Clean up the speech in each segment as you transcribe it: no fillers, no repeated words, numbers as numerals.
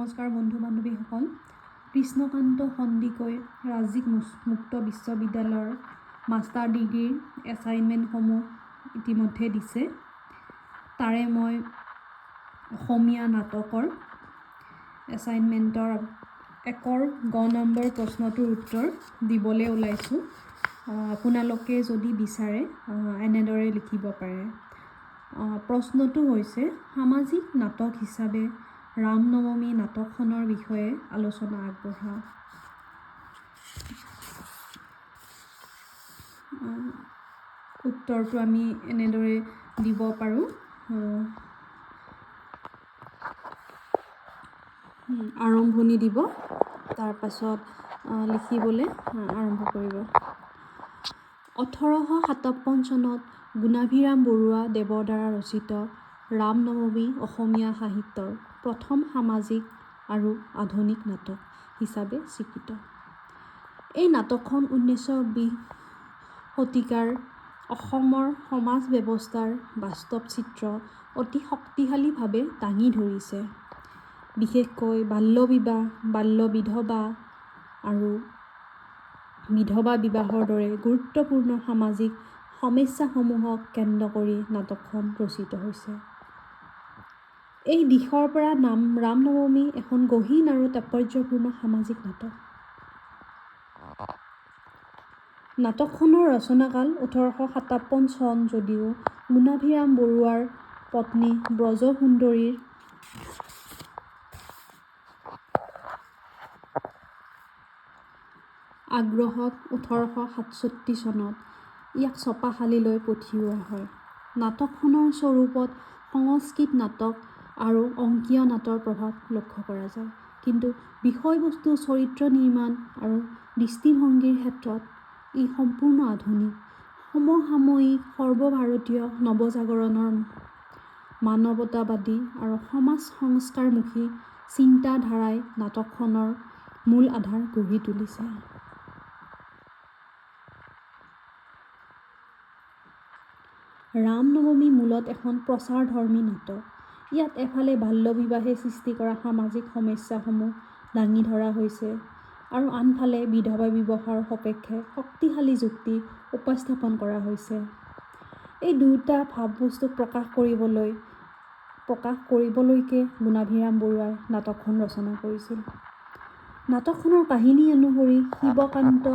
নমস্কাৰ বন্ধু বান্ধৱীসকল। কৃষ্ণকান্ত সন্দিকৈ ৰাজ্যিক মুক্ত বিশ্ববিদ্যালয়ৰ মাষ্টাৰ ডিগ্ৰীৰ এছাইনমেণ্টসমূহ ইতিমধ্যে দিছে। তাৰে মই অসমীয়া নাটকৰ এছাইনমেণ্টৰ একৰ গ নম্বৰ প্ৰশ্নটোৰ উত্তৰ দিবলৈ ওলাইছোঁ। আপোনালোকে যদি বিচাৰে এনেদৰে লিখিব পাৰে। প্ৰশ্নটো হৈছে, সামাজিক নাটক হিচাপে ৰামনৱমী নাটকখনৰ বিষয়ে আলোচনা আগবঢ়োৱা। উত্তৰটো আমি এনেদৰে দিব পাৰোঁ। আৰম্ভণি দিব, তাৰপাছত লিখিবলৈ আৰম্ভ কৰিব। 1857 চনত গুণাভিৰাম বৰুৱা দেৱৰ দ্বাৰা ৰচিত ৰামনৱমী অসমীয়া সাহিত্যৰ প্ৰথম সামাজিক আৰু আধুনিক নাটক হিচাপে স্বীকৃত। এই নাটকখন 1920 শতিকাৰ অসমৰ সমাজ ব্যৱস্থাৰ বাস্তৱ চিত্ৰ অতি শক্তিশালীভাৱে দাঙি ধৰিছে। বিশেষকৈ বাল্যবিবাহ, বাল্য বিধৱা আৰু বিধৱা বিবাহৰ দৰে গুৰুত্বপূৰ্ণ সামাজিক সমস্যাসমূহক কেন্দ্ৰ কৰি নাটকখন ৰচিত হৈছে। এই দিশৰ পৰা ৰামনৱমী এখন গহীন আৰু তাৎপৰ্যপূৰ্ণ সামাজিক নাটক। নাটকখনৰ ৰচনাকাল 1857 চন যদিও গুণাভিৰাম বৰুৱাৰ পত্নী ব্ৰজসুন্দৰীৰ আগ্ৰহত 1867 চনত ইয়াক ছপাশালীলৈ পঠিওৱা হয়। নাটকখনৰ স্বৰূপত সংস্কৃত নাটক আৰু অংকীয়া নাটৰ প্ৰভাৱ লক্ষ্য কৰা যায়, কিন্তু বিষয়বস্তু, চৰিত্ৰ নিৰ্মাণ আৰু দৃষ্টিভংগীৰ ক্ষেত্ৰত ই সম্পূৰ্ণ আধুনিক। সমসাময়িক সৰ্বভাৰতীয় নৱজাগৰণৰ মানৱতাবাদী আৰু সমাজ সংস্কাৰমুখী চিন্তাধাৰাই নাটকখনৰ মূল আধাৰ গঢ়ি তুলিছে। ৰামনৱমী মূলত এখন প্ৰচাৰধৰ্মী নাটক। ইয়াত এফালে বাল্যবিবাহে সৃষ্টি কৰা সামাজিক সমস্যাসমূহ দাঙি ধৰা হৈছে আৰু আনফালে বিধৱা বিবাহৰ সপক্ষে শক্তিশালী যুক্তি উপস্থাপন কৰা হৈছে। এই দুয়োটা ভাৱবস্তুক প্ৰকাশ কৰিবলৈকে গুণাভিৰাম বৰুৱাই নাটকখন ৰচনা কৰিছিল। নাটকখনৰ কাহিনী অনুসৰি শিৱকান্ত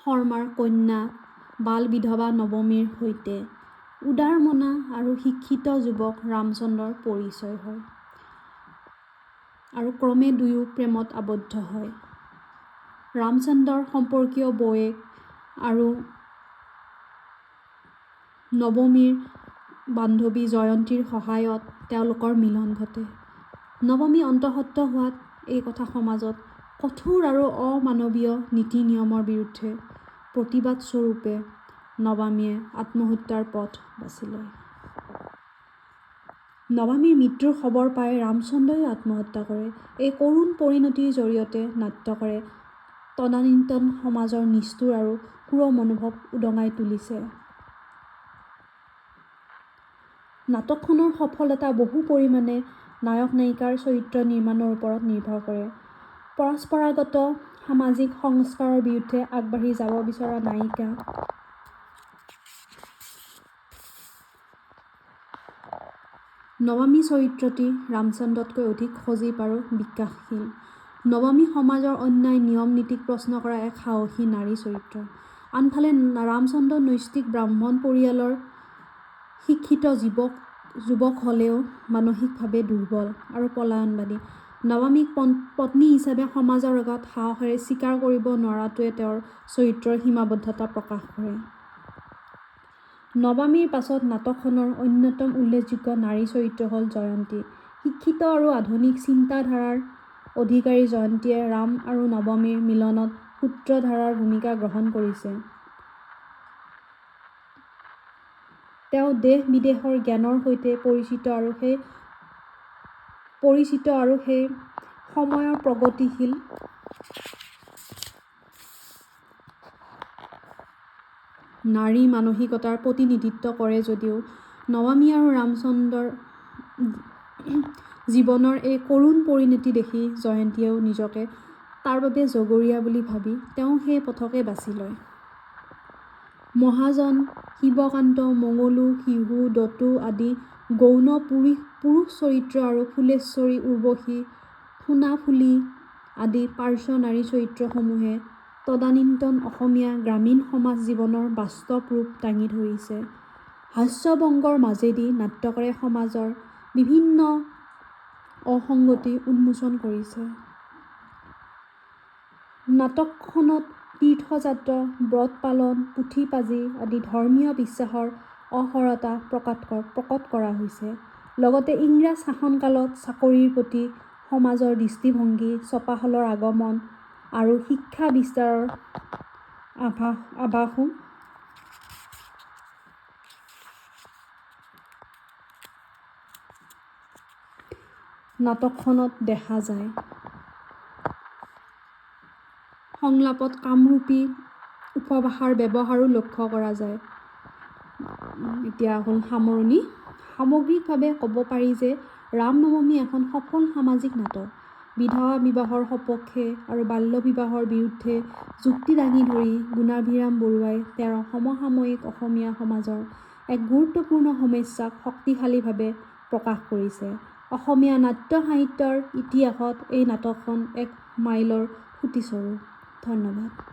শৰ্মাৰ কন্যা বাল বিধৱা নৱমীৰ সৈতে উদাৰমনা আৰু শিক্ষিত যুৱক ৰামচন্দ্ৰৰ পৰিচয় হয় আৰু ক্ৰমে দুয়ো প্ৰেমত আবদ্ধ হয়। ৰামচন্দ্ৰৰ সম্পৰ্কীয় বৌয়েক আৰু নৱমীৰ বান্ধৱী জয়ন্তীৰ সহায়ত তেওঁলোকৰ মিলন ঘটে। নৱমী অন্তঃসত্ত্বা হোৱাত এই কথা সমাজত কঠোৰ আৰু অমানৱীয় নীতি নিয়মৰ বিৰুদ্ধে প্ৰতিবাদস্বৰূপে নৱামীয়ে আত্মহত্যাৰ পথ বাছি লয়। নৱামীৰ মৃত্যুৰ খবৰ পাই ৰামচন্দ্ৰয়ো আত্মহত্যা কৰে। এই কৰুণ পৰিণতিৰ জৰিয়তে নাট্যকাৰে তদানীন্তন সমাজৰ নিষ্ঠুৰ আৰু ক্ৰূৰ মনোভাৱ উদঙাই তুলিছে। নাটকখনৰ সফলতা বহু পৰিমাণে নায়ক নায়িকাৰ চৰিত্ৰ নিৰ্মাণৰ ওপৰত নিৰ্ভৰ কৰে। পৰম্পৰাগত সামাজিক সংস্কাৰৰ বিৰুদ্ধে আগবাঢ়ি যাব বিচৰা নায়িকা নৱামী চৰিত্ৰটি ৰামচন্দ্ৰতকৈ অধিক সজীৱ আৰু বিকাশশীল। নৱামী সমাজৰ অন্যায় নিয়ম নীতিক প্ৰশ্ন কৰা এক সাহসী নাৰী চৰিত্ৰ। আনফালে ৰামচন্দ্ৰ নৈষ্ঠিক ব্ৰাহ্মণ পৰিয়ালৰ শিক্ষিত যুৱক হ'লেও মানসিকভাৱে দুৰ্বল আৰু পলায়নবাদী। নৱামীক পত্নী হিচাপে সমাজৰ আগত সাহসেৰে স্বীকাৰ কৰিব নোৱাৰাটোৱে তেওঁৰ চৰিত্ৰৰ সীমাবদ্ধতা প্ৰকাশ কৰে। নৱামীৰ পাছত নাটকখনৰ অন্যতম উল্লেখযোগ্য নাৰী চৰিত্ৰ হ'ল জয়ন্তী। শিক্ষিত আৰু আধুনিক চিন্তাধাৰাৰ অধিকাৰী জয়ন্তীয়ে ৰাম আৰু নৱমীৰ মিলনত সূত্ৰধাৰৰ ভূমিকা গ্ৰহণ কৰিছে। তেওঁ দেশ বিদেশৰ জ্ঞানৰ সৈতে পৰিচিত আৰু সেই সময়ৰ প্ৰগতিশীল নাৰী মানসিকতাৰ প্ৰতিনিধিত্ব কৰে যদিও নমামী আৰু ৰামচন্দ্ৰৰ জীৱনৰ এই কৰুণ পৰিণতি দেখি জয়ন্তীয়েও নিজকে তাৰ বাবে জগৰীয়া বুলি ভাবি তেওঁ সেই পথকে বাছি লয়। মহাজন, শিৱকান্ত, মঙলু, শিহু, দত্তু আদি গৌণ পুৰুষ চৰিত্ৰ আৰু ফুলেশ্বৰী, উৰ্বশী, সোণাফুলি আদি পাৰ্শ্ব নাৰী চৰিত্ৰসমূহে তদানীন্তন অসমীয়া গ্ৰামীণ সমাজ জীৱনৰ বাস্তৱ ৰূপ দাঙি ধৰিছে। হাস্যবংগৰ মাজেদি নাট্যকাৰে সমাজৰ বিভিন্ন অসংগতি উন্মোচন কৰিছে। নাটকখনত তীৰ্থযাত্ৰা, ব্ৰত পালন, পুথি পাঁজি আদি ধৰ্মীয় বিশ্বাসৰ অসাৰতা প্ৰকট কৰা হৈছে। লগতে ইংৰাজ শাসনকালত চাকৰিৰ প্ৰতি সমাজৰ দৃষ্টিভংগী, ছপাশালৰ আগমন আৰু শিক্ষা বিস্তাৰৰ আভাসো নাটকখনত দেখা যায়। সংলাপত কামৰূপী উপভাষাৰ ব্যৱহাৰো লক্ষ্য কৰা যায়। এতিয়া হ'ল সামৰণি। সামগ্ৰিকভাৱে ক'ব পাৰি যে ৰামনৱমী এখন সফল সামাজিক নাটক। বিধৱা বিবাহৰ সপক্ষে আৰু বাল্য বিবাহৰ বিৰুদ্ধে যুক্তি দাঙি ধৰি গুণাভিৰাম বৰুৱাই তেওঁৰ সমসাময়িক অসমীয়া সমাজৰ এক গুৰুত্বপূৰ্ণ সমস্যাক শক্তিশালীভাৱে প্ৰকাশ কৰিছে। অসমীয়া নাট্য সাহিত্যৰ ইতিহাসত এই নাটকখন এক মাইলৰ খুঁটিস্বৰূপ। ধন্যবাদ।